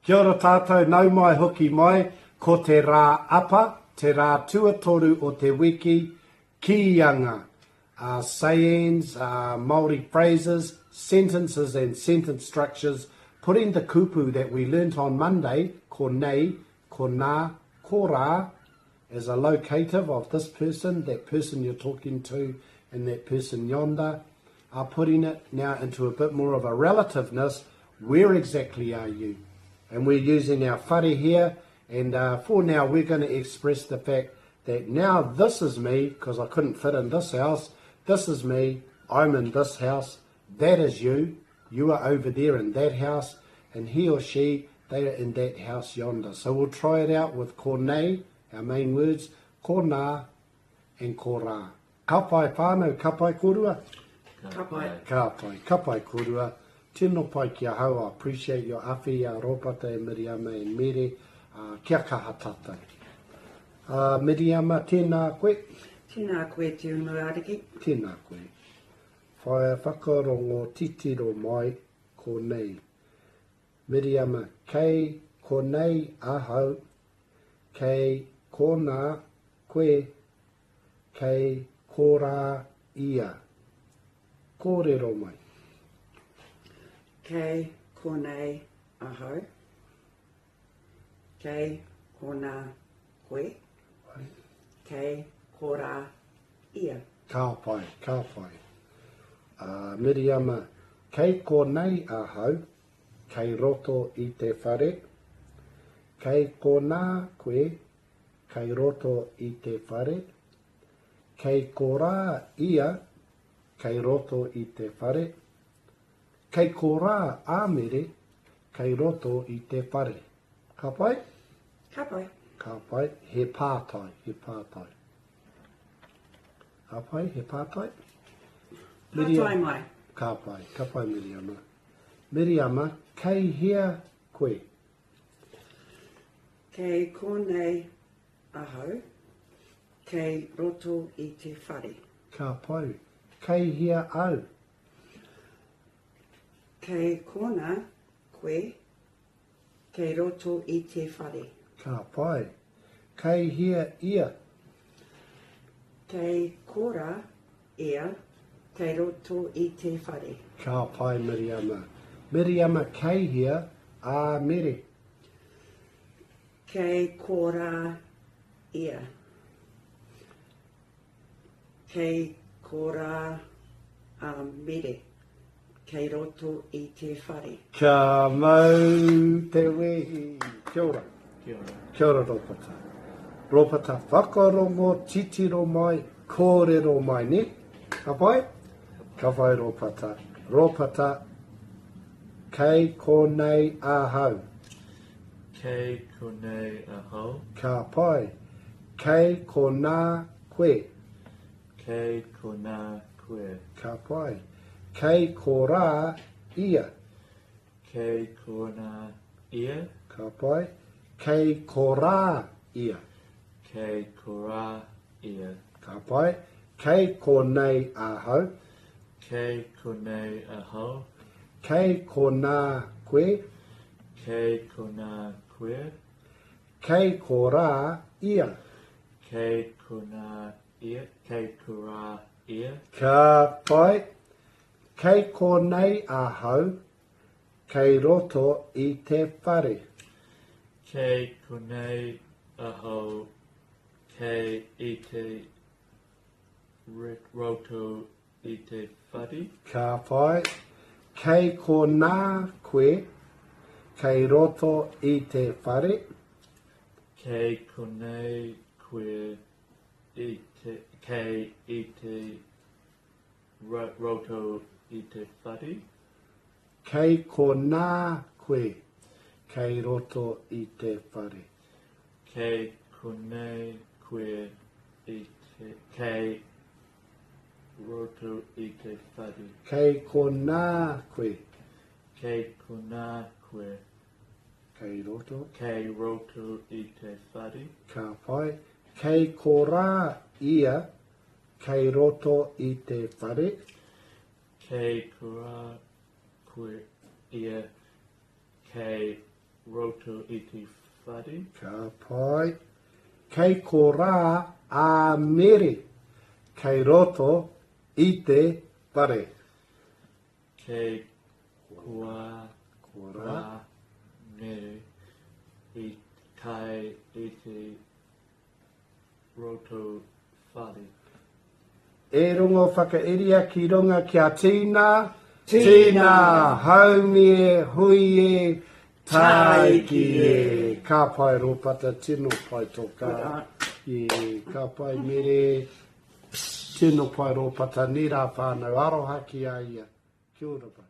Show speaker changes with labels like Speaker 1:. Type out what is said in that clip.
Speaker 1: Kia ora tātou, nau mai hoki mai, ko te rā apa, te rā tuatoru o te wiki, kīanga, uh, sayings, uh, Māori phrases, sentences and sentence structures, putting the kupu that we learnt on Monday, ko nei, ko nā, ko rā, as a locative of this person, that person you're talking to, and that person yonder, are putting it now into a bit more of a relativeness. Where exactly are you? And we're using our whare here, and uh, for now we're going to express the fact that now this is me, because I couldn't fit in this house, this is me, I'm in this house, that is you, you are over there in that house, and he or she, they are in that house yonder. So we'll try it out with ko nei, our main words, ko nā, and ko rā. Ka pai whānau, ka pai kōrua?
Speaker 2: Ka pai.
Speaker 1: Ka pai, ka pai kōrua. Tino pai ki ahau, I appreciate your awhi a Ropata e Miriama and Mere, uh, kia kaha tātou. Uh, Miriama, tēnā koe.
Speaker 2: Tēnā koe Te Umuariki.
Speaker 1: Tēnā koe. Whaea whakarongo titiro mai konei. Miriama, Kei konei ahau, kei konā koe, kei korā ia. Kōrero mai.
Speaker 2: Kei konei ahau, kei konā koe, kei korā ia.
Speaker 1: Ka pai, ka pai. A Miriama, Kei konei ahau, kei roto i te whare. Kei konā koe, kei roto i te whare. Kei korā ia, kei roto i te whare. Kei korā a Mere, kei roto i te whare. Ka pai?
Speaker 2: Ka pai.
Speaker 1: Ka pai. He pātai, he pātai. Ka pai, he pātai?
Speaker 2: Pātai mai.
Speaker 1: Ka pai, ka pai Miriama. Miriama, kei hea koe?
Speaker 2: Kei konei ahau, kei roto i te whare.
Speaker 1: Ka pai. Kei hea au?
Speaker 2: Kei kona koe, Kei roto i te whare.
Speaker 1: Ka pai. Kei hea ia?
Speaker 2: Kei kora ia, kei roto i te whare.
Speaker 1: Ka pai Miriama. Miriama kei hea a Mere?
Speaker 2: Kei kora ia. Kei korā a Mere, kei roto i te whare.
Speaker 1: Kia mau te wehi. Kia ora.
Speaker 3: Kia ora.
Speaker 1: Kia ora Ropata. Ropata whakarongo, titiro mai, kōrero mai, ne? Ka pai? Ka pai Ropata. Ropata, kei konei ahau.
Speaker 3: Kei konei ahau.
Speaker 1: Ka pai. Kei konā koe.
Speaker 3: Kei konā koe.
Speaker 1: Ka pai. Kei korā ia.
Speaker 3: Kei konā ia.
Speaker 1: Ka pai. Kei korā ia.
Speaker 3: Kei korā ia.
Speaker 1: Ka pai. Kei konei ahau.
Speaker 3: Kei konei ahau.
Speaker 1: Kei konā koe.
Speaker 3: Kei konā koe.
Speaker 1: Kei korā ia.
Speaker 3: Kei konā ia. Kei korā ia.
Speaker 1: Ka pai. Kei konei ahau, kei roto i te whare.
Speaker 3: Kei konei ahau, kei i te roto i te whare.
Speaker 1: Ka pai. Kei konā koe, kei roto i te whare.
Speaker 3: Kei konei koe i te, kei i te roto i te whare.
Speaker 1: Kei konā koe, kei roto i te whare.
Speaker 3: Kei konei koe i te, kei roto i te whare.
Speaker 1: Kei konā koe.
Speaker 3: Kei konā koe.
Speaker 1: Kei roto.
Speaker 3: Kei roto i te whare.
Speaker 1: Ka pai. Kei korā ia, kei roto i te whare.
Speaker 3: Kei korā koe ia, kei. roto i te whare.
Speaker 1: Ka pai. Kei korā a Mere. Kei roto i te whare.
Speaker 3: Kei kua rā Mere i kai i te roto whare.
Speaker 1: E rongo whakairia ki runga kia tīna, tīna, haumi e, hui e, tāiki e. Ka pai Rōpata, tino pai tō kaha. Yeah, ka pai Mere, tino pai Rōpata, nē rā whānau, aroha ki a ia. Kia ora bro.